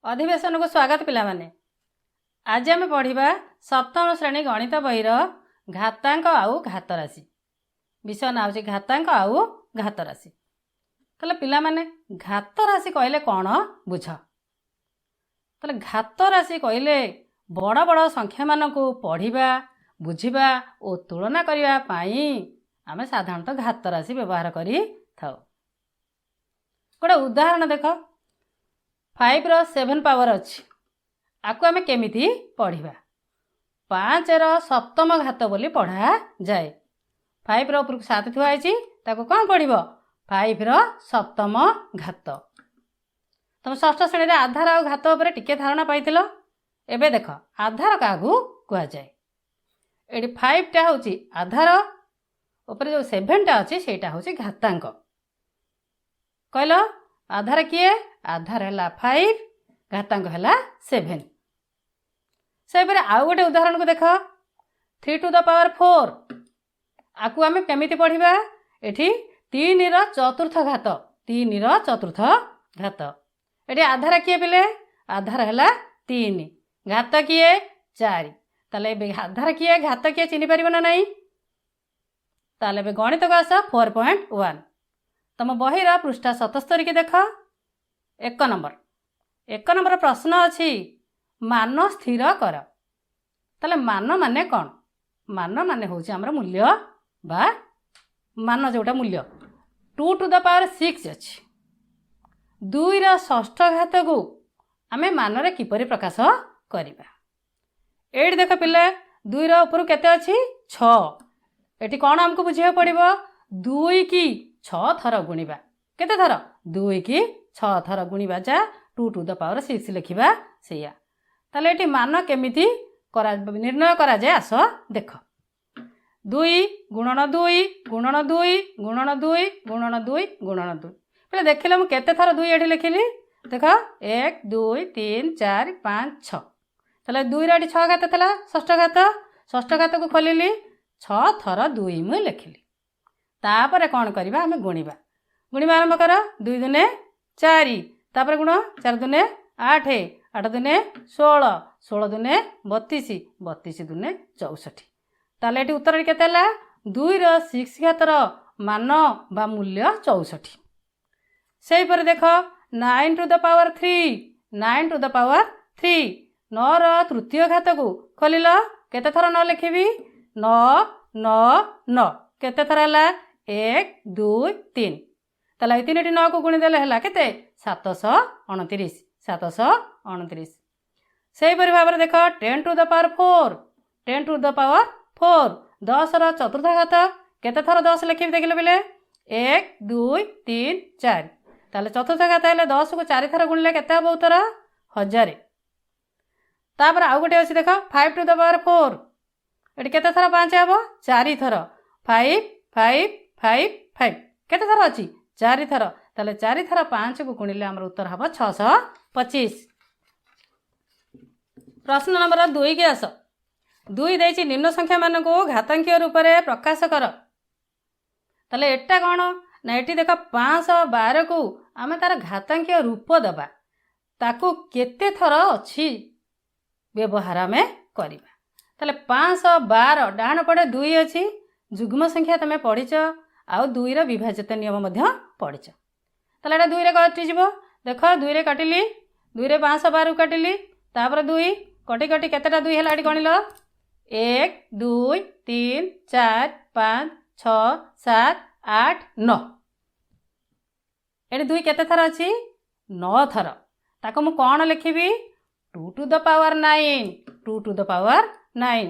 ଅଧିବେଶନକୁ ସ୍ୱାଗତ ପିଲାମାନେ। ଆଜି ଆମେ ପଢ଼ିବା ସପ୍ତମ ଶ୍ରେଣୀ ଗଣିତ ବହିର ଘାତାଙ୍କ ଆଉ ଘାତ ରାଶି। ବିଷୟ ନାଁ ହେଉଛି ଘାତାଙ୍କ ଆଉ ଘାତ ରାଶି। ତାହେଲେ ପିଲାମାନେ, ଘାତ ରାଶି କହିଲେ କ'ଣ ବୁଝ? ତାହେଲେ ଘାତ ରାଶି କହିଲେ ବଡ଼ ବଡ଼ ସଂଖ୍ୟାମାନଙ୍କୁ ପଢ଼ିବା, ବୁଝିବା ଓ ତୁଳନା କରିବା ପାଇଁ ଆମେ ସାଧାରଣତଃ ଘାତ ରାଶି ବ୍ୟବହାର କରିଥାଉ। ଗୋଟେ ଉଦାହରଣ ଦେଖ। ଫାଇଭର ସେଭେନ୍ ପାୱାର ଅଛି। ଆକୁ ଆମେ କେମିତି ପଢ଼ିବା? ପାଞ୍ଚର ସପ୍ତମ ଘାତ ବୋଲି ପଢ଼ାଯାଏ। ଫାଇଭର ଉପରକୁ ସାତ ଥୁଆ ହେଇଛି, ତାକୁ କ'ଣ ପଢ଼ିବ? ଫାଇଭର ସପ୍ତମ ଘାତ। ତମେ ଷଷ୍ଠ ଶ୍ରେଣୀରେ ଆଧାର ଆଉ ଘାତ ଉପରେ ଟିକେ ଧାରଣା ପାଇଥିଲ। ଏବେ ଦେଖ, ଆଧାର କାହାକୁ କୁହାଯାଏ? ଏଠି ଫାଇଭଟା ହେଉଛି ଆଧାର, ଉପରେ ଯେଉଁ ସେଭେନଟା ଅଛି ସେଇଟା ହେଉଛି ଘାତାଙ୍କ। କହିଲ, ଆଧାର କିଏ? ଆଧାର ହେଲା ଫାଇଭ, ଘାତାଙ୍କ ହେଲା ସେଭେନ। ସେହିପରି ଆଉ ଗୋଟେ ଉଦାହରଣକୁ ଦେଖ। Three to the power four। ଆକୁ ଆମେ କେମିତି ପଢ଼ିବା? ଏଠି ତିନିର ଚତୁର୍ଥ ଘାତ, ତିନିର ଚତୁର୍ଥ ଘାତ। ଏଠି ଆଧାର କିଏ ପିଲେ? ଆଧାର ହେଲା ତିନି, ଘାତ କିଏ? ଚାରି। ତାହେଲେ ଏବେ ଆଧାର କିଏ, ଘାତ କିଏ ଚିହ୍ନି ପାରିବ ନା ନାହିଁ? ତାହେଲେ ଏବେ ଗଣିତକୁ ଆସ। 4.1, ତମ ବହିର ପୃଷ୍ଠା 77କି ଦେଖ। ଏକ ନମ୍ବର, ଏକ ନମ୍ବର ପ୍ରଶ୍ନ ଅଛି, ମାନ ସ୍ଥିର କର। ତାହେଲେ ମାନ ମାନେ କ'ଣ? ମାନ ମାନେ ହେଉଛି ଆମର ମୂଲ୍ୟ ବା ମାନ, ଯେଉଁଟା ମୂଲ୍ୟ। Two to the power six ଅଛି। ଦୁଇର ଷଷ୍ଠ ଘାତକୁ ଆମେ ମାନରେ କିପରି ପ୍ରକାଶ କରିବା? ଏଇଠି ଦେଖ ପିଲା, ଦୁଇର ଉପରୁ କେତେ ଅଛି? ଛଅ। ଏଠି କ'ଣ ଆମକୁ ବୁଝିବାକୁ ପଡ଼ିବ? ଦୁଇ କି ଛଅ ଥର ଗୁଣିବା। କେତେ ଥର? ଦୁଇ କି ଛଅ ଥର ଗୁଣିବା। ଯା two to the power six ଲେଖିବା ସେଇଆ। ତାହେଲେ ଏଠି ମାନ କେମିତି କରା ନିର୍ଣ୍ଣୟ କରାଯାଏ, ଆସ ଦେଖ। ଦୁଇ ଗୁଣନ ଦୁଇ ଗୁଣନ ଦୁଇ ଗୁଣନ ଦୁଇ ଗୁଣନ ଦୁଇ ଗୁଣନ ଦୁଇ। ପିଲା, ଦେଖିଲ ମୁଁ କେତେ ଥର ଦୁଇ ଏଠି ଲେଖିଲି? ଦେଖ, ଏକ, ଦୁଇ, ତିନି, ଚାରି, ପାଞ୍ଚ, ଛଅ। ତାହେଲେ ଦୁଇର ଏଠି ଛଅ ଘାତ ଥିଲା, ଷଷ୍ଠ ଘାତ। ଷଷ୍ଠ ଘାତକୁ ଖୋଲିଲି, ଛଅ ଥର ଦୁଇ ମୁଁ ଲେଖିଲି। ତାପରେ କ'ଣ କରିବା ଆମେ? ଗୁଣିବା। ଗୁଣିବା ଆରମ୍ଭ କର। ଦୁଇ ଦୁନେ ଚାରି, ତାପରେ ଗୁଣ, ଚାରି ଦୁନେ ଆଠ, ଆଠ ଦୁନେ 16, 16 ଦୁନେ 32, 32 ଦୁନେ 64। ତାହେଲେ ଏଠି ଉତ୍ତରରେ କେତେ ହେଲା? ଦୁଇର ସିକ୍ସ ଘାତର ମାନ ବା ମୂଲ୍ୟ 64। ସେହିପରି ଦେଖ, nine to the power three, nine to the power three, ନଅର ତୃତୀୟ ଘାତକୁ ଖୋଲିଲ। କେତେ ଥର ନଅ ଲେଖିବି? ନଅ, ନଅ, ନଅ। କେତେ ଥର ହେଲା? ଏକ, ଦୁଇ, ତିନି। ତାହେଲେ ଏଇ ତିନିଟି ନଅକୁ ଗୁଣିଦେଲେ ହେଲା କେତେ? 729, 729। ସେହିପରି ଭାବରେ ଦେଖ, 10 to the power four, 10 to the power four, ଦଶର ଚତୁର୍ଥ ଘାତ। କେତେ ଥର ଦଶ ଲେଖିବି ଦେଖିଲେ ପିଲେ? ଏକ, ଦୁଇ, ତିନି, ଚାରି। ତାହେଲେ ଚତୁର୍ଥ ଘାତ ହେଲେ ଦଶକୁ ଚାରି ଥର ଗୁଣିଲେ କେତେ ହେବ ଉତ୍ତର? 1000। ତାପରେ ଆଉ ଗୋଟେ ଅଛି ଦେଖ, five to the power four। ଏଠି କେତେ ଥର ପାଞ୍ଚ ହେବ? ଚାରି ଥର। Five, five, five, five. କେତେ ଥର ଅଛି? ଚାରି ଥର। ତାହେଲେ ଚାରି ଥର ପାଞ୍ଚକୁ ଗୁଣିଲେ ଆମର ଉତ୍ତର ହେବ 625। ପ୍ରଶ୍ନ ନମ୍ବର ଦୁଇକି ଆସ। ଦୁଇ ଦେଇଛି, ନିମ୍ନ ସଂଖ୍ୟାମାନଙ୍କୁ ଘାତାଙ୍କୀୟ ରୂପରେ ପ୍ରକାଶ କର। ତାହେଲେ ଏଟା କ'ଣ ନା ଏଠି ଦେଖ, 512କୁ ଆମେ ତାର ଘାତାଙ୍କୀୟ ରୂପ ଦେବା। ତାକୁ କେତେ ଥର ଅଛି ବ୍ୟବହାର ଆମେ କରିବା। ତାହେଲେ 512, ଡାହାଣ ପଟେ ଦୁଇ ଅଛି। ଯୁଗ୍ମ ସଂଖ୍ୟା ତମେ ପଢ଼ିଛ ଆଉ ଦୁଇର ବିଭାଜ୍ୟତା ନିୟମ ମଧ୍ୟ ପଢ଼ିଛ। ତାହେଲେ ଏଇଟା ଦୁଇରେ କଟିଯିବ। ଦେଖ, ଦୁଇରେ କାଟିଲି, ଦୁଇରେ 512କୁ କାଟିଲି, ତାପରେ ଦୁଇ କଟି କଟି କେତେଟା ଦୁଇ ହେଲା ଏଠି ଗଣିଲ? ଏକ, ଦୁଇ, ତିନି, ଚାରି, ପାଞ୍ଚ, ଛଅ, ସାତ, ଆଠ, ନଅ। ଏଠି ଦୁଇ କେତେ ଥର ଅଛି? ନଅ ଥର। ତାକୁ ମୁଁ କ'ଣ ଲେଖିବି? Two to the power nine, two to the power nine।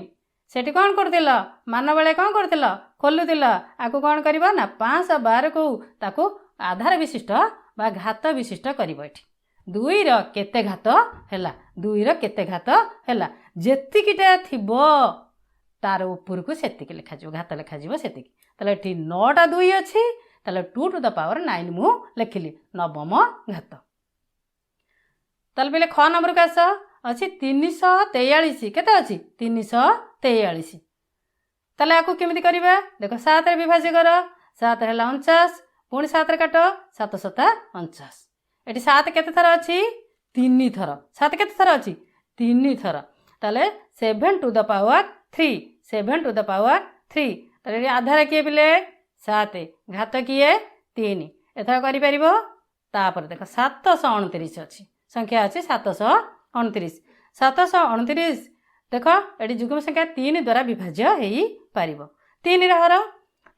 ସେଠି କ'ଣ କରୁଥିଲ? ମାନ ବେଳେ କ'ଣ କରୁଥିଲ? ଖୋଲୁଥିଲ। ଆକୁ କ'ଣ କରିବ ନା 512କୁ ତାକୁ ଆଧାର ବିଶିଷ୍ଟ ବା ଘାତ ବିଶିଷ୍ଟ କରିବ। ଏଠି ଦୁଇର କେତେ ଘାତ ହେଲା? ଦୁଇର କେତେ ଘାତ ହେଲା? ଯେତିକିଟା ଥିବ ତାର ଉପରକୁ ସେତିକି ଲେଖାଯିବ, ଘାତ ଲେଖାଯିବ ସେତିକି। ତାହେଲେ ଏଠି ନଅଟା ଦୁଇ ଅଛି, ତାହେଲେ two to the power nine ମୁଁ ଲେଖିଲି, ନବମ ଘାତ। ତାହେଲେ ପିଲେ, ଖ ନମ୍ବରକୁ ଆସ। ଅଛି 343। କେତେ ଅଛି? 343। ତାହେଲେ ଆକୁ କେମିତି କରିବା ଦେଖ। ସାତରେ ବିଭାଜ୍ୟ କର। ସାତ ହେଲା 49। ପୁଣି ସାତରେ କାଟ, ସାତ ସତା 49। ଏଠି ସାତ କେତେ ଥର ଅଛି? ତିନି ଥର। ସାତ କେତେ ଥର ଅଛି? ତିନି ଥର। ତାହେଲେ 7 to the power 3, 7 to the power 3। ତାହେଲେ ଏଠି ଆଧାର କିଏ ପିଲେ? ସାତ। ଘାତ କିଏ? ତିନି। ଏଥର କରିପାରିବ? ତାପରେ ଦେଖ, 729 ଅଛି, ସଂଖ୍ୟା ଅଛି 729। 729 ଦେଖ, ଏଠି ଯୁଗ୍ମ ସଂଖ୍ୟା ତିନି ଦ୍ୱାରା ବିଭାଜ୍ୟ ହେଇପାରିବ। ତିନିର ହର,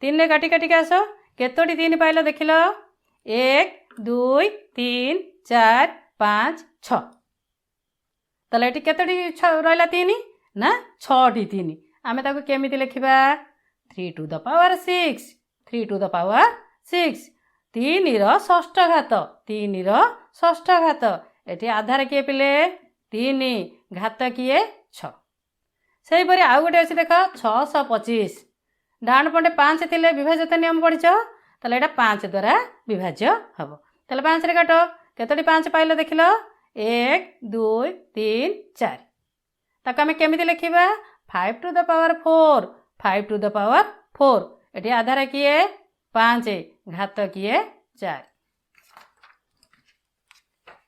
ତିନିରେ କାଟି କାଟିକି ଆସ। କେତୋଟି ତିନି ପାଇଲ ଦେଖିଲ? ଏକ, ଦୁଇ, ତିନି, ଚାରି, ପାଞ୍ଚ, ଛଅ। ତାହେଲେ ଏଠି କେତୋଟି ରହିଲା ତିନି? ନା, ଛଅଟି ତିନି। ଆମେ ତାକୁ କେମିତି ଲେଖିବା? 3 to the power 6, 3 to the power 6, ତିନିର ଷଷ୍ଠ ଘାତ, ତିନିର ଷଷ୍ଠ ଘାତ। ଏଠି ଆଧାର କିଏ ପିଲେ? ତିନି। ଘାତ କିଏ? ଛଅ। ସେହିପରି ଆଉ ଗୋଟେ ଅଛି ଦେଖ, 625। ଡାହାଣ ପଟେ ପାଞ୍ଚ ଥିଲେ ବିଭାଜ୍ୟତା ନିୟମ ପଢ଼ିଛ। ତାହେଲେ ଏଇଟା ପାଞ୍ଚ ଦ୍ୱାରା ବିଭାଜ୍ୟ ହେବ। ତାହେଲେ ପାଞ୍ଚରେ କାଟ। କେତୋଟି ପାଞ୍ଚ ପାଇଲ ଦେଖିଲ? ଏକ, ଦୁଇ, ତିନି, ଚାରି। ତାକୁ ଆମେ କେମିତି ଲେଖିବା? 5 to the power 4, 5 to the power 4। ଏଠି ଆଧାର କିଏ? ପାଞ୍ଚ। ଘାତ କିଏ? ଚାରି।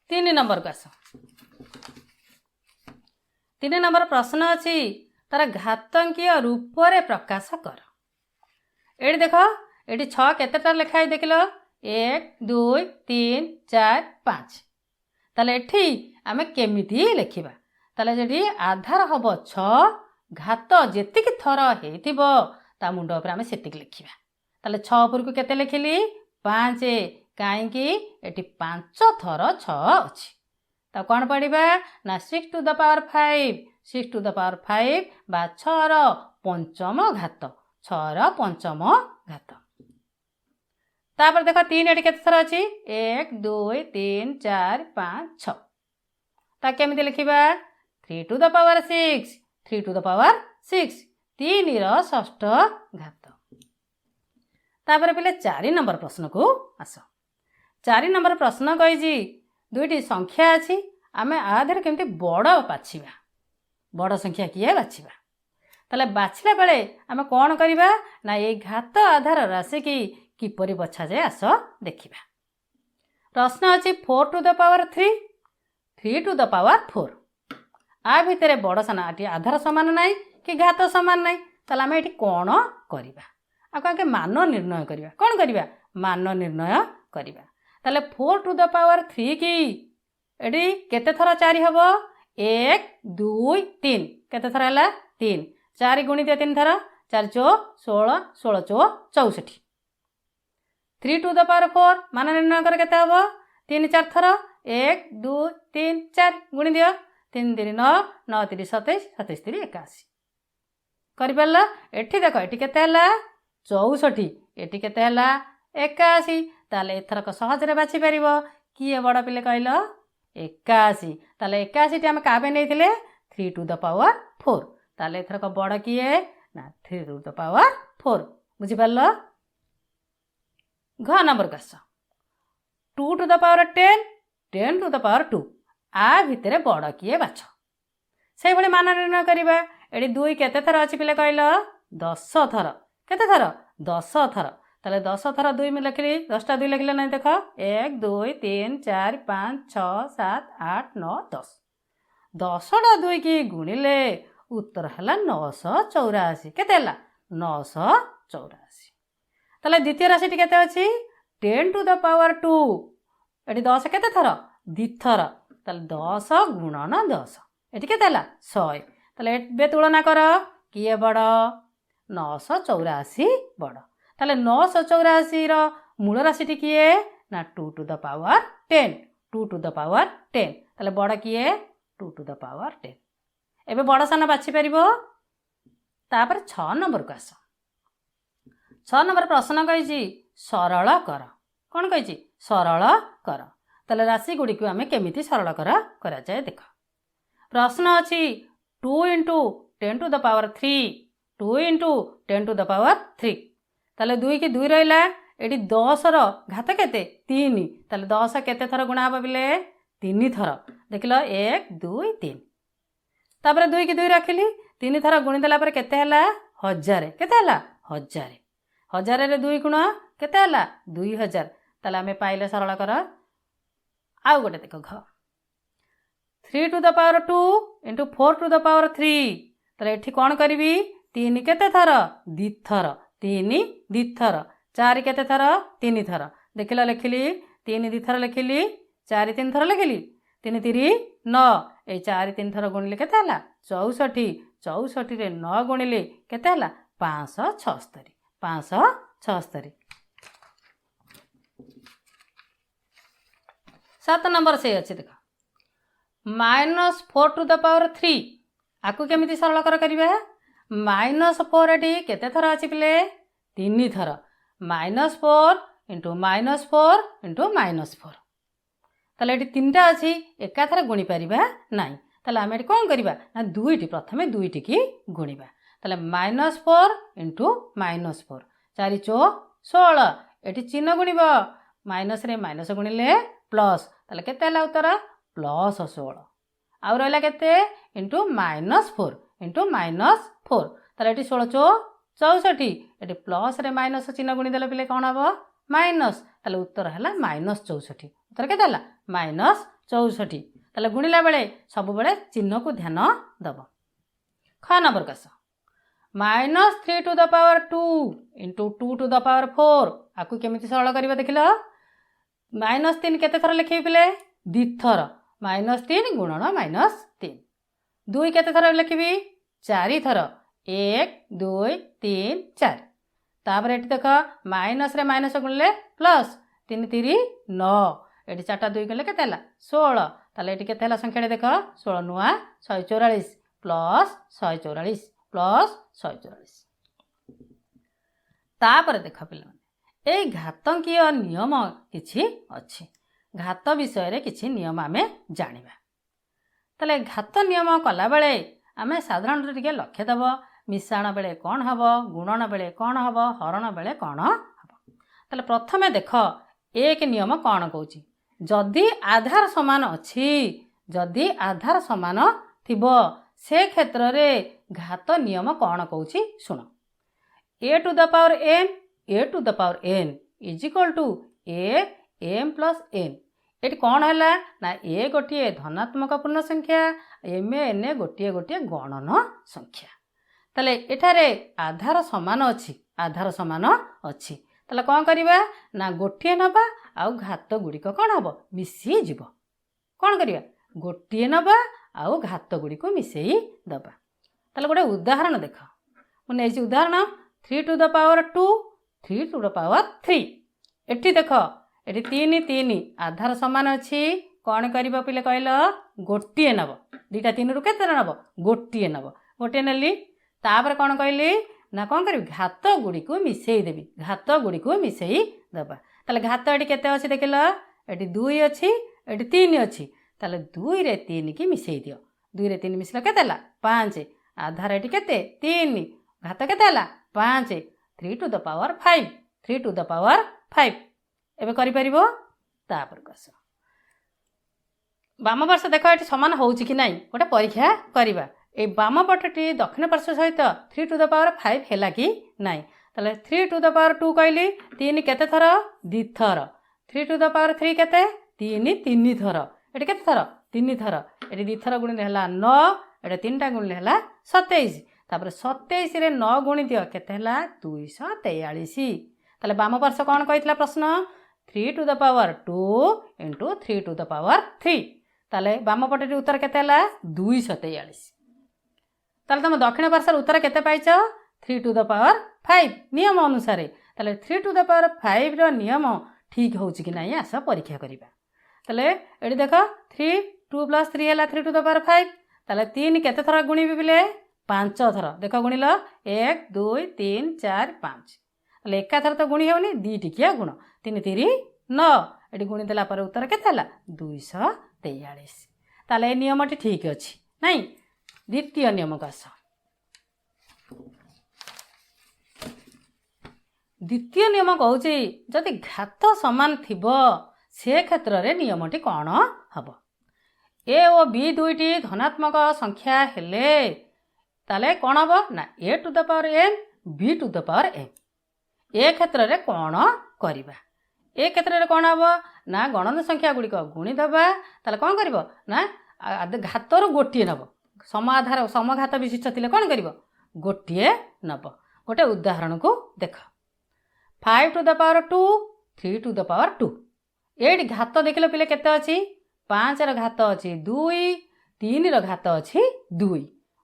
ତିନି ନମ୍ବରକୁ ଆସ। ତିନି ନମ୍ବର ପ୍ରଶ୍ନ ଅଛି, ତାର ଘାତକୀୟ ରୂପରେ ପ୍ରକାଶ କର। ଏଠି ଦେଖ, ଏଠି ଛଅ କେତେଟା ଲେଖା ହେଇ ଦେଖିଲ? ଏକ, ଦୁଇ, ତିନି, ଚାରି, ପାଞ୍ଚ। ତାହେଲେ ଏଠି ଆମେ କେମିତି ଲେଖିବା? ତାହେଲେ ସେଠି ଆଧାର ହବ ଛଅ, ଘାତ ଯେତିକି ଥର ହେଇଥିବ ତା ମୁଣ୍ଡ ଉପରେ ଆମେ ସେତିକି ଲେଖିବା। ତାହେଲେ ଛଅ ଉପରକୁ କେତେ ଲେଖିଲି? ପାଞ୍ଚ। କାହିଁକି? ଏଠି ପାଞ୍ଚ ଥର ଛଅ ଅଛି। ତାକୁ କ'ଣ ପଢ଼ିବା ନା 6 to the power 5, 6 to the power 5 ବା ଛଅର ପଞ୍ଚମ ଘାତ, ଛଅର ପଞ୍ଚମ ଘାତ। ତାପରେ ଦେଖ, ତିନି ଏଠି କେତେ ଥର ଅଛି? ଏକ, ଦୁଇ, ତିନି, ଚାରି, ପାଞ୍ଚ, ଛଅ। ତା କେମିତି ଲେଖିବା? 3 to the power 6, 3 to the power 6, ତିନିର ଷଷ୍ଠ ଘାତ। ତାପରେ ପିଲେ, ଚାରି ନମ୍ବର ପ୍ରଶ୍ନକୁ ଆସ। ଚାରି ନମ୍ବର ପ୍ରଶ୍ନ କହିଛି, ଦୁଇଟି ସଂଖ୍ୟା ଅଛି, ଆମେ ଆ ଦେହରେ କେମିତି ବଡ଼ ବାଛିବା? ବଡ଼ ସଂଖ୍ୟା କିଏ ବାଛିବା? ତାହେଲେ ବାଛିଲା ବେଳେ ଆମେ କ'ଣ କରିବା ନା, ଏଇ ଘାତ ଆଧାର ରାଶିକି କିପରି ବଛାଯାଏ ଆସ ଦେଖିବା। ପ୍ରଶ୍ନ ଅଛି 4 to the power 3, 3 to the power 4। ଆ ଭିତରେ ବଡ଼ ସାନ ଏଠି ଆଧାର ସମାନ ନାହିଁ କି ଘାତ ସମାନ ନାହିଁ। ତାହେଲେ ଆମେ ଏଠି କ'ଣ କରିବା? ଆକୁ ଆଗେ ମାନ ନିର୍ଣ୍ଣୟ କରିବା। କ'ଣ କରିବା? ମାନ ନିର୍ଣ୍ଣୟ କରିବା। ତାହେଲେ 4 ଟୁ the power 3 କି ଏଠି କେତେ ଥର ଚାରି ହେବ? ଏକ, ଦୁଇ, ତିନି। କେତେ ଥର ହେଲା? ତିନି। ଚାରି ଗୁଣି ଦିଅ ତିନି ଥର। ଚାରି ଚଉ 16, 16 ଚଉ 64। 3 to the power 4 ମାନ ନିର୍ଣ୍ଣୟ କର, କେତେ ହେବ? ତିନି ଚାରି ଥର। ଏକ, ଦୁଇ, ତିନି, ଚାରି ଗୁଣି ଦିଅ। ତିନି ତିନି ନଅ, ନଅ ତିରି 27, 27 ତିରି 81। କରିପାରିଲ? ଏଠି ଦେଖ, ଏଠି କେତେ ହେଲା? 64। ଏଠି କେତେ ହେଲା? 81। ତାହେଲେ ଏଥରକ ସହଜରେ ବାଛିପାରିବ କିଏ ବଡ଼ ପିଲେ କହିଲ? 81। ତାହେଲେ 81ଟି ଆମେ କାହା ପାଇଁ ନେଇଥିଲେ? 3 to the power 4। ତାହେଲେ ଏଥରକ ବଡ଼ କିଏ ନା 3 ଟୁ the power 4। ବୁଝିପାରିଲ? ଘ ନମ୍ବରକୁ ଆସ। 2 to the power 10, 10 to the power 2। ଆ ଭିତରେ ବଡ଼ କିଏ ବାଛ। ସେଇଭଳି ମାନ ନିର୍ଣ୍ଣୟ କରିବା। ଏଠି ଦୁଇ କେତେ ଥର ଅଛି ପିଲେ କହିଲ? 10 ଥର। କେତେ ଥର? 10 ଥର। ତାହେଲେ 10 ଥର ଦୁଇ ମୁଁ ଲେଖିଲି। 10ଟା ଦୁଇ ଲେଖିଲେ ନାହିଁ? ଦେଖ, ଏକ, ଦୁଇ, ତିନି, ଚାରି, ପାଞ୍ଚ, ଛଅ, ସାତ, ଆଠ, ନଅ, 10। 10ଟା ଦୁଇକି ଗୁଣିଲେ ଉତ୍ତର ହେଲା 984। କେତେ ହେଲା? 984। ତାହେଲେ ଦ୍ୱିତୀୟ ରାଶିଟି କେତେ ଅଛି? 10 to the power 2। ଏଠି ଦଶ କେତେ ଥର? ଦୁଇଥର। ତାହେଲେ 10 ଗୁଣନ 10, ଏଠି କେତେ ହେଲା? 100। ତାହେଲେ ଏବେ ତୁଳନା କର, କିଏ ବଡ଼? 984 ବଡ଼। ତାହେଲେ 984ର ମୂଳ ରାଶିଟି କିଏ ନା 2 to the power 10, 2 to the power 10। ତାହେଲେ ବଡ଼ କିଏ? 2 ଟୁ the power 10। ଏବେ ବଡ଼ ସାନ ବାଛିପାରିବ। ତାପରେ ଛଅ ନମ୍ବରକୁ ଆସ। ଛଅ ନମ୍ବର ପ୍ରଶ୍ନ କହିଛି, ସରଳ କର। କ'ଣ କହିଛି? ସରଳ କର। ତାହେଲେ ରାଶି ଗୁଡ଼ିକୁ ଆମେ କେମିତି ସରଳ କରାଯାଏ ଦେଖ। ପ୍ରଶ୍ନ ଅଛି 2 into 10 to the power 3, 2 into 10 to the power 3। ତାହେଲେ ଦୁଇ କି ଦୁଇ ରହିଲା। ଏଠି ଦଶର ଘାତ କେତେ? ତିନି। ତାହେଲେ ଦଶ କେତେ ଥର ଗୁଣା ହେବ ପିଲେ? ତିନି ଥର। ଦେଖିଲ, ଏକ, ଦୁଇ, ତିନି। ତାପରେ ଦୁଇ କି ଦୁଇ ରଖିଲି। ତିନି ଥର ଗୁଣି ଦେଲା ପରେ କେତେ ହେଲା? 1000। କେତେ ହେଲା? 1000। ହଜାରରେ ଦୁଇ ଗୁଣ କେତେ ହେଲା? 2000। ତାହେଲେ ଆମେ ପାଇଲେ ସରଳ କର। ଆଉ ଗୋଟେ ଦେଖ, ଘ Three to the power two into four to the power three. ତାହେଲେ ଏଠି କ'ଣ କରିବି? ତିନି କେତେ ଥର? ଦୁଇଥର। ତିନି ଦୁଇଥର। ଚାରି କେତେ ଥର? ତିନି ଥର। ଦେଖିଲ, ଲେଖିଲି ତିନି ଦୁଇଥର ଲେଖିଲି, ଚାରି ତିନି ଥର ଲେଖିଲି। ତିନି ତିରି ନଅ। ଏଇ ଚାରି ତିନି ଥର ଗୁଣିଲେ କେତେ ହେଲା? 64। 64ରେ ନଅ ଗୁଣିଲେ କେତେ ହେଲା? 576। 576। ସାତ ନମ୍ବର ସେଇ ଅଛି ଦେଖ, minus four to the power three. ଆକୁ କେମିତି ସରଳ କରିବା? ମାଇନସ୍ ଫୋର୍ ଏଠି କେତେ ଥର ଅଛି ପିଲେ? ତିନି ଥର। Minus four into minus four into minus four. ତାହେଲେ ଏଠି ତିନିଟା ଅଛି, ଏକାଥରେ ଗୁଣି ପାରିବା ନାହିଁ। ତାହେଲେ ଆମେ ଏଠି କ'ଣ କରିବା ନା ଦୁଇଟି, ପ୍ରଥମେ ଦୁଇଟିକି ଗୁଣିବା। ତାହେଲେ minus four into minus four, ଚାରି ଚో 16। ଏଠି ଚିହ୍ନ ଗୁଣିବ, ମାଇନସ୍ରେ ମାଇନସ୍ ଗୁଣିଲେ ପ୍ଲସ୍। ତାହେଲେ କେତେ ହେଲା ଉତ୍ତର? ପ୍ଲସ୍ 16। ଆଉ ରହିଲା କେତେ? Into minus four into minus four. ତାହେଲେ ଏଠି 16 ଚో 64। ଏଠି ପ୍ଲସ୍ରେ ମାଇନସ୍ ଚିହ୍ନ ଗୁଣିଦେଲେ ପିଲେ କ'ଣ ହେବ? ମାଇନସ୍। ତାହେଲେ ଉତ୍ତର ହେଲା ମାଇନସ୍ 64। ଉତ୍ତର କେତେ ହେଲା? ମାଇନସ୍ 64। ତାହେଲେ ଗୁଣିଲା ବେଳେ ସବୁବେଳେ ଚିହ୍ନକୁ ଧ୍ୟାନ ଦେବ। ଖ ନମ୍ବରକୁ ଆସ। Minus three to the power two into two to the power four. ଆକୁ କେମିତି ସରଳ କରିବା ଦେଖିଲ। ମାଇନସ୍ ତିନି କେତେ ଥର ଲେଖିବି ପିଲେ? ଦୁଇଥର। ମାଇନସ୍ ତିନି ଗୁଣନ ମାଇନସ୍ ତିନି। ଦୁଇ କେତେ ଥର ଲେଖିବି? ଚାରି ଥର। ଏକ, ଦୁଇ, ତିନି, ଚାରି। ତାପରେ ଏଠି ଦେଖ, ମାଇନସ୍ରେ ମାଇନସ୍ ଗୁଣିଲେ ପ୍ଲସ୍। ତିନି ତିରି ନଅ। ଏଠି ଚାରିଟା ଦୁଇ ଗୁଣିଲେ କେତେ ହେଲା? 16। ତାହେଲେ ଏଠି କେତେ ହେଲା ସଂଖ୍ୟାଟା ଦେଖ, 16 ନୂଆ 144, ପ୍ଲସ୍ 144, ପ୍ଲସ୍ 144। ତାପରେ ଦେଖ ପିଲାମାନେ, ଏଇ ଘାତକୀୟ ନିୟମ କିଛି ଅଛି। ଘାତ ବିଷୟରେ କିଛି ନିୟମ ଆମେ ଜାଣିବା। ତାହେଲେ ଘାତ ନିୟମ କଲାବେଳେ ଆମେ ସାଧାରଣତଃ ଟିକେ ଲକ୍ଷ୍ୟ ଦେବ, ମିଶାଣ ବେଳେ କ'ଣ ହେବ, ଗୁଣନ ବେଳେ କ'ଣ ହେବ, ହରଣ ବେଳେ କ'ଣ ହେବ। ତାହେଲେ ପ୍ରଥମେ ଦେଖ, ଏକ ନିୟମ କ'ଣ କହୁଛି? ଯଦି ଆଧାର ସମାନ ଅଛି, ଯଦି ଆଧାର ସମାନ ଥିବ, ସେ କ୍ଷେତ୍ରରେ ଘାତ ନିୟମ କ'ଣ କହୁଛି ଶୁଣ। A to the power m, a to the power n is equal to a m plus n. ଏଠି କ'ଣ ହେଲା ନା ଏ ଗୋଟିଏ ଧନାତ୍ମକ ପୂର୍ଣ୍ଣ ସଂଖ୍ୟା, ଏମ୍ ଏନ୍ ଗୋଟିଏ ଗୋଟିଏ ଗଣନ ସଂଖ୍ୟା। ତାହେଲେ ଏଠାରେ ଆଧାର ସମାନ ଅଛି, ଆଧାର ସମାନ ଅଛି। ତାହେଲେ କ'ଣ କରିବା ନା ଗୋଟିଏ ନେବା ଆଉ ଘାତ ଗୁଡ଼ିକ କ'ଣ ହେବ? ମିଶିଯିବ। କ'ଣ କରିବା? ଗୋଟିଏ ନେବା ଆଉ ଘାତ ଗୁଡ଼ିକୁ ମିଶେଇ ଦେବା। ତାହେଲେ ଗୋଟେ ଉଦାହରଣ ଦେଖ, ମୁଁ ନେଇଛି ଉଦାହରଣ three to the power two, three to the power three. ଏଠି ଦେଖ, ଏଠି ତିନି ତିନି ଆଧାର ସମାନ ଅଛି। କ'ଣ କରିବ ପିଲେ କହିଲ? ଗୋଟିଏ ନେବ। ଦୁଇଟା ତିନିରୁ କେତେ ନେବ? ଗୋଟିଏ ନେବ। ଗୋଟିଏ ନେଲି। ତାପରେ କ'ଣ କହିଲି ନା କ'ଣ କରିବି? ଘାତ ଗୁଡ଼ିକୁ ମିଶେଇ ଦେବି। ଘାତ ଗୁଡ଼ିକୁ ମିଶେଇ ଦେବା। ତାହେଲେ ଘାତ ଏଠି କେତେ ଅଛି ଦେଖିଲ? ଏଠି ଦୁଇ ଅଛି, ଏଠି ତିନି ଅଛି। ତାହେଲେ ଦୁଇରେ ତିନିକି ମିଶେଇ ଦିଅ। ଦୁଇରେ ତିନି ମିଶିଲେ କେତେ ହେଲା? ପାଞ୍ଚ। ଆଧାର ଏଠି କେତେ? ତିନି। ଘାତ କେତେ ହେଲା? ପାଞ୍ଚ। Three to the power five, three to the power five. ଏବେ କରିପାରିବ। ତାପରକୁ ଆସ, ବାମ ପାର୍ଶ୍ୱ ଦେଖ, ଏଠି ସମାନ ହେଉଛି କି ନାହିଁ ଗୋଟେ ପରୀକ୍ଷା କରିବା। ଏଇ ବାମ ପଟଟି ଦକ୍ଷିଣ ପାର୍ଶ୍ୱ ସହିତ three to the power five ହେଲା କି ନାହିଁ? ତାହେଲେ three to the power two କହିଲି, ତିନି କେତେ ଥର? ଦୁଇଥର। Three to the power three କେତେ? ତିନି ତିନି ଥର। ଏଠି କେତେ ଥର? ତିନି ଥର। ଏଠି ଦୁଇଥର ଗୁଣିଲେ ହେଲା ନଅ, ଏଠି ତିନିଟା ଗୁଣିଲେ ହେଲା 27। ତାପରେ 27ରେ ନଅ ଗୁଣି ଦିଅ, କେତେ ହେଲା? 243। ତାହେଲେ ବାମ ପାର୍ଶ୍ୱ କ'ଣ କହିଥିଲା ପ୍ରଶ୍ନ? Three to the power two into three to the power three. ତାହେଲେ ବାମ ପଟଟି ଉତ୍ତର କେତେ ହେଲା? 243। ତାହେଲେ ତୁମ ଦକ୍ଷିଣ ପାର୍ଶ୍ୱର ଉତ୍ତର କେତେ ପାଇଛ? Three to the power five ନିୟମ ଅନୁସାରେ। ତାହେଲେ ଥ୍ରୀ ଟୁ the power ଫାଇଭ୍ର ନିୟମ ଠିକ୍ ହେଉଛି କି ନାହିଁ ଆସ ପରୀକ୍ଷା କରିବା। ତାହେଲେ ଏଠି ଦେଖ, ଥ୍ରୀ ଟୁ ପ୍ଲସ୍ ଥ୍ରୀ ହେଲା three to the power five. ତାହେଲେ ତିନି କେତେ ଥର ଗୁଣିବି ପିଲେ? ପାଞ୍ଚ ଥର। ଦେଖ ଗୁଣିଲ, ଏକ, ଦୁଇ, ତିନି, ଚାରି, ପାଞ୍ଚ। ତାହେଲେ ଏକାଥର ତ ଗୁଣି ହେଉନି, ଦୁଇ ଟିକିଆ ଗୁଣ। ତିନି ତିରି ନଅ। ଏଠି ଗୁଣି ଦେଲା ପରେ ଉତ୍ତର କେତେ ହେଲା? 243। ତାହେଲେ ଏ ନିୟମଟି ଠିକ୍ ଅଛି ନାଇଁ? ଦ୍ୱିତୀୟ ନିୟମକୁ ଆସ। ଦ୍ୱିତୀୟ ନିୟମ କହୁଛି, ଯଦି ଘାତ ସମାନ ଥିବ ସେ କ୍ଷେତ୍ରରେ ନିୟମଟି କ'ଣ ହେବ? ଏ ଓ ବି ଦୁଇଟି ଧନାତ୍ମକ ସଂଖ୍ୟା ହେଲେ ତାହେଲେ କ'ଣ ହେବ ନା a to the power m, b to the power m। ଏ କ୍ଷେତ୍ରରେ କ'ଣ କରିବା? ଏ କ୍ଷେତ୍ରରେ କ'ଣ ହେବ ନା ଗଣନ ସଂଖ୍ୟା ଗୁଡ଼ିକ ଗୁଣି ଦେବା। ତାହେଲେ କ'ଣ କରିବ ନା ଘାତରୁ ଗୋଟିଏ ନେବ। ସମ ଆଧାର, ସମଘାତ ବିଶିଷ୍ଟ ଥିଲେ କ'ଣ କରିବ? ଗୋଟିଏ ନେବ। ଗୋଟେ ଉଦାହରଣକୁ ଦେଖ, 5 to the power 2, 3 to the power 2। ଏଇଠି ଘାତ ଦେଖିଲ ପିଲେ କେତେ ଅଛି? 5ର ଘାତ ଅଛି 2, 3ର ଘାତ ଅଛି 2।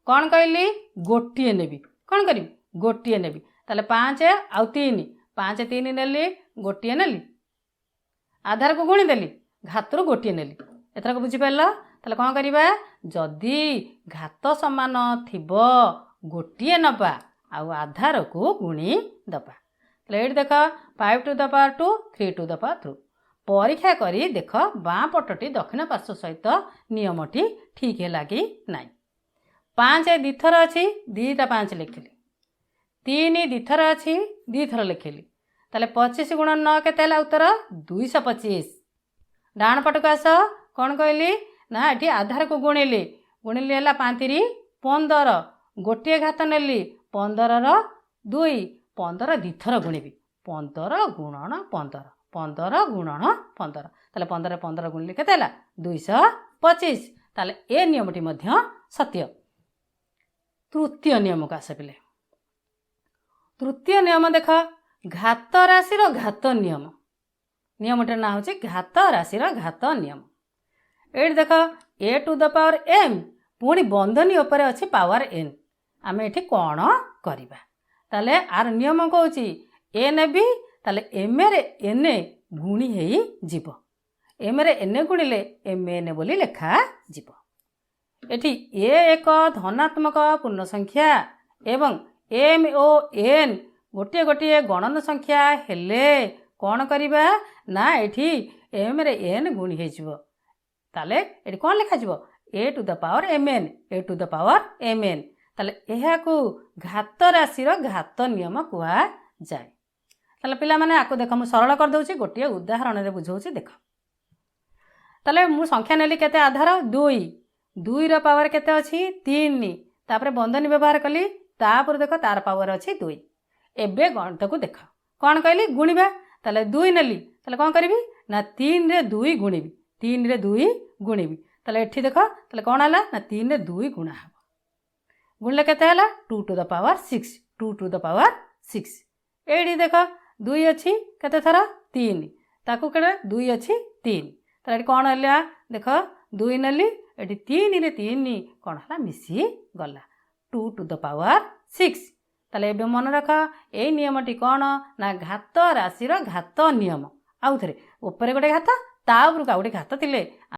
କ'ଣ କହିଲି? ଗୋଟିଏ ନେବି। କ'ଣ କରିବି? ଗୋଟିଏ ନେବି। ତାହେଲେ 5 ଆଉ 3, 5 3 ନେଲି, ଗୋଟିଏ ନେଲି, ଆଧାରକୁ ଗୁଣିଦେଲି, ଘାତରୁ ଗୋଟିଏ ନେଲି। ଏଥରକ ବୁଝିପାରିଲ? ତାହେଲେ କ'ଣ କରିବା? ଯଦି ଘାତ ସମାନ ଥିବ, ଗୋଟିଏ ନେବା ଆଉ ଆଧାରକୁ ଗୁଣି ଦେବା। ତାହେଲେ ଏଇଠି ଦେଖ, 5 to the power 2, 3 to the power 2। ପରୀକ୍ଷା କରି ଦେଖ, ବାଁ ପଟଟି ଦକ୍ଷିଣ ପାର୍ଶ୍ୱ ସହିତ ନିୟମଟି ଠିକ୍ ହେଲା କି ନାହିଁ। 5 ଦୁଇଥର ଅଛି, 2ଟା 5 ଲେଖିଲି। 3 ଦୁଇଥର ଅଛି, 2ଥର ଲେଖିଲି। ତାହେଲେ 25 ଗୁଣ 9 କେତେ ହେଲା? ଉତ୍ତର 225। ଡାହାଣ ପଟକୁ ଆସ। କ'ଣ କହିଲି ନା ଏଠି ଆଧାରକୁ ଗୁଣିଲି। ଗୁଣିଲି ହେଲା 5 ତିରି 15, ଗୋଟିଏ ଘାତ ନେଲି, 15ର 2। 15 ଦୁଇଥର ଗୁଣିବି, 15 ଗୁଣନ 15, 15 ଗୁଣନ 15। ତାହେଲେ 15 15 ଗୁଣିଲେ କେତେ ହେଲା? 225। ତାହେଲେ ଏ ନିୟମଟି ମଧ୍ୟ ସତ୍ୟ। ତୃତୀୟ ନିୟମକୁ ଆସ ପିଲେ। ତୃତୀୟ ନିୟମ ଦେଖ, ଘାତ ରାଶିର ଘାତ ନିୟମ। ନିୟମଟିର ନାଁ ହେଉଛି ଘାତ ରାଶିର ଘାତ ନିୟମ। ଏଇଠି ଦେଖ, a to the power m, ପୁଣି ବନ୍ଧନୀ ଉପରେ ଅଛି ପାୱାର ଏନ୍। ଆମେ ଏଠି କ'ଣ କରିବା? ତାହେଲେ ଆର ନିୟମ କହୁଛି, ଏ ନେବି, ତାହେଲେ ଏମ୍ରେ ଏନ୍ ଗୁଣି ହେଇଯିବ। ଏମ୍ରେ ଏନ୍ ଗୁଣିଲେ ଏମ୍ ଏନ୍ ବୋଲି ଲେଖାଯିବ। ଏଠି ଏ ଏକ ଧନାତ୍ମକ ପୂର୍ଣ୍ଣ ସଂଖ୍ୟା ଏବଂ ଏମ୍ ଓ ଏନ୍ ଗୋଟିଏ ଗୋଟିଏ ଗଣନ ସଂଖ୍ୟା ହେଲେ କ'ଣ କରିବା ନା ଏଠି ଏମ୍ରେ ଏନ୍ ଗୁଣି ହେଇଯିବ। ତାହେଲେ ଏଠି କ'ଣ ଲେଖାଯିବ? A to the power m n, a to the power m n। ତାହେଲେ ଏହାକୁ ଘାତ ରାଶିର ଘାତ ନିୟମ କୁହାଯାଏ। ତାହେଲେ ପିଲାମାନେ, ଆକୁ ଦେଖ, ମୁଁ ସରଳ କରିଦେଉଛି, ଗୋଟିଏ ଉଦାହରଣରେ ବୁଝାଉଛି ଦେଖ। ତାହେଲେ ମୁଁ ସଂଖ୍ୟା ନେଲି କେତେ? ଆଧାର 2, 2ର ପାୱାର କେତେ ଅଛି? 3। ତାପରେ ବନ୍ଧନୀ ବ୍ୟବହାର କଲି। ତାପରେ ଦେଖ, ତାର ପାୱାର ଅଛି 2। ଏବେ ଗଣିତକୁ ଦେଖ, କ'ଣ କହିଲି? ଗୁଣିବା। ତାହେଲେ 2 ନେଲି। ତାହେଲେ କ'ଣ କରିବି ନା 3ରେ 2 ଗୁଣିବି, 3ରେ 2 ଗୁଣିବି। ତାହେଲେ ଏଠି ଦେଖ, ତାହେଲେ କ'ଣ ହେଲା ନା 3ରେ 2 ଗୁଣା ହେବ। ଗୁଣିଲେ କେତେ ହେଲା? 2 to the power 6, 2 to the power 6। ଏଇଠି ଦେଖ, 2 ଅଛି କେତେ ଥର? 3। ତାକୁ କେତେ? 2 ଅଛି 3। ତାହେଲେ ଏଠି କ'ଣ ହେଲା ଦେଖ, 2 ନେଲି, ଏଠି 3ରେ 3 କ'ଣ ହେଲା? ମିଶିଗଲା, 2 ଟୁ the power 6। ତାହେଲେ ଏବେ ମନେ ରଖ, ଏଇ ନିୟମଟି କ'ଣ ନା ଘାତ ରାଶିର ଘାତ ନିୟମ। ଆଉ ଥରେ, ଉପରେ ଗୋଟେ ଘାତ, ତା ଉପରକୁ ଆଉ ଗୋଟେ ଘାତ ଥିଲେ